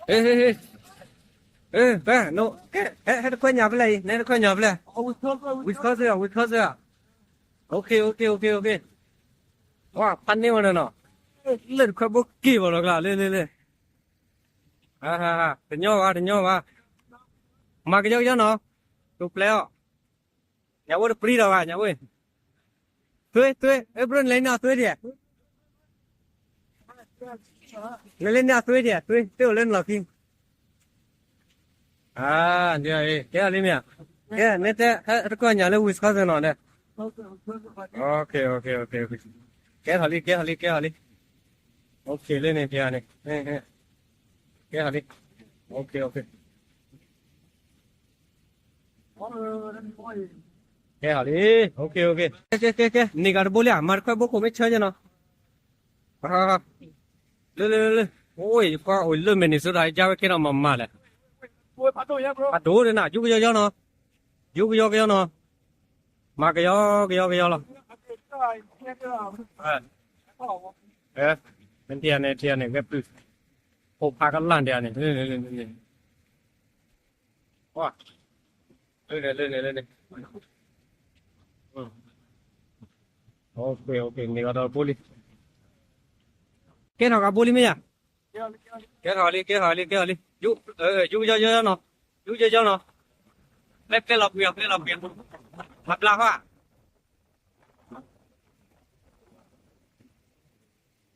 ဟ့ၣ် ဟ့ၣ် ဟ့ၣ် ဖဲ န ကဲ ဟဲ ဟဲတခွဲညၣ်ဖဲလဲၣ်အံၤ နဟဲတခွဲညၣ်ဖဲလဲၣ် Wisconsin ဧါ Wisconsin ဧါ OK OK OK OK ဝါ ဖးန့ၢ်ဝဲနီၤနီၤ လၢတခွဲဘိက့ၤဘၣ်လီၤကျါ လၢ လၢ လၢ တညီဘၣ် တညီဘၣ် မၤကယီကယီနီၤ တိၤပျဲအီၤ ညၣ်ဝဲတပြံဒီးဘၣ် ညၣ်ဝဲ သွ့ သွ့ အဲ ဘြိ နလဲၤန့ၢ်အသွ့ဒံး နလဲၤန့ၢ်အသွ့ဒံး သွ့ သွ့အိၣ်လၢနလီၢ်ခံ ကဲအီၤလံမ့ၢ်ဧါ ကဲ နတဲ ဟဲတခွဲညၣ်လၢ Wisconsin နီၤ ကဲထီၣ်လံ ကဲထီၣ်လံ ကဲထီၣ်လံ OK လၢန့ၣ် ကဲထီၣ်လံ OK OK ကဲထီၣ်လံ OK OK ကဲ ကဲ ကဲ န့ၢ်ကဒီးတဘိလံဧါ မၤတခွဲဘိခိၣ်မ့ၢ်ဆၢကနီၤ လၢ လၢ လၢ လၢ အိၣ် ယကွၢ်အိၣ်လၢ Minnesota ယါဝဲကဲထီၣ်မၤမၤလဲၣ် အဒိၣ်ဒၣ်နၤ ယူကယီကယီနီၤ ယူကယီကယီနီၤ မၤကယီကယီကယီလီၤ မ့ၢ်ထံၣ်န့ၣ် ထံၣ်န့ၣ် ကဲပုၢ် ဖိဖးကလၢ်ဒၣ်န့ၣ် လၢန့ၣ် လၢန့ၣ် လၢန့ၣ် OK OK န့ၢ်ကဒီးတဘိလံ ကဲထီၣ်ကဘိလံမ့ၢ်ယါ ကဲထီၣ်လံ ကဲထီၣ်လံ ကဲထီၣ်လံ ယူကယီကယီနီၤ ယူကယီကယီနီၤ ပျဲပျဲလီၤပှံၤအီၤ ပျဲလီၤပှံၤအီၤ အဘျါဃီ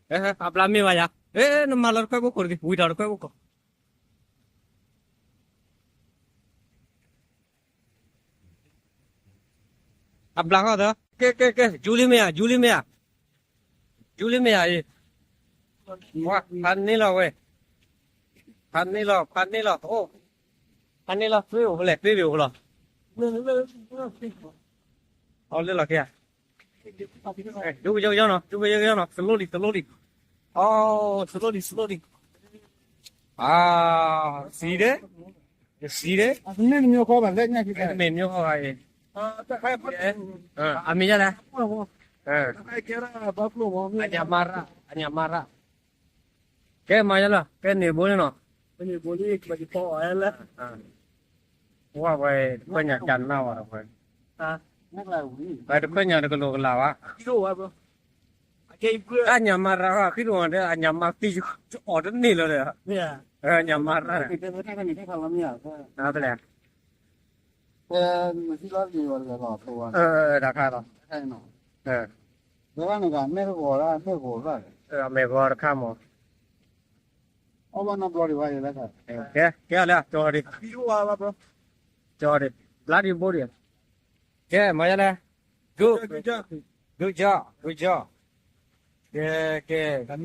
အဘျါမ့ၢ်ဘၣ်ယၤ နမၤလီၤတခွဲဘိခိၣ်တဂ့ၤ ဝံၤထီၣ်တခွဲဘိခိၣ် အဘျါဃီသၢ ကဲ ကဲ ကဲ ယူလံမ့ၢ်ဧါ ယူလံမ့ၢ်ဧါ ယူလံမ့ၢ်ဧါအံၤ ဖးန့ၢ်လီၤဝဲ ဖးန့ၢ်လီၤ ဖးန့ၢ်လီၤ အိၣ် ဖးန့ၢ်လီၤ သွ့အိၣ်ဖဲလဲၣ် သွ့ဘ့ၣ်အိၣ်ဖဲလီၤ အီၤလၢလီၤက့ၤဧါ ယူကယီကယီနီၤ ယူကယီကယီနီၤ slowly slowly အိၣ် slowly slowly အါ စံးဒဲး စံးဒဲး မ့ၢ်မ့ၢ် အမံၤယါလဲၣ် အညၣ်မၤရၣ် အညၣ်မၤရၣ် ကဲမၤယါလီၤ ကဲန့ၢ်ဘိန့ၣ်နီၤ ဝဲပှၤတခွဲညၣ်ကနၣ်ဝဲဒီးပှၤ ပှၤတခွဲညၣ်တကလိာ်ကလာ်ဘၣ် အညၣ်မၤရၣ်ဃီ ဃံတဝီၤဒီး အညၣ်မၤသံ အီၣ်တန့ၢ်လၢၤဒီး အညၣ်မၤရၣ် ဖဲလဲၣ် တၢ်ခါလီၤ အမဲာ်ဂီၤတခါမး ကဲ ကဲလၢ ကၠီဒံး ကၠီဒံး ဘျါဒံးဘိဒံး ကဲ မၤယါလဲၣ် good good job good job ကဲ ကဲ ကဲ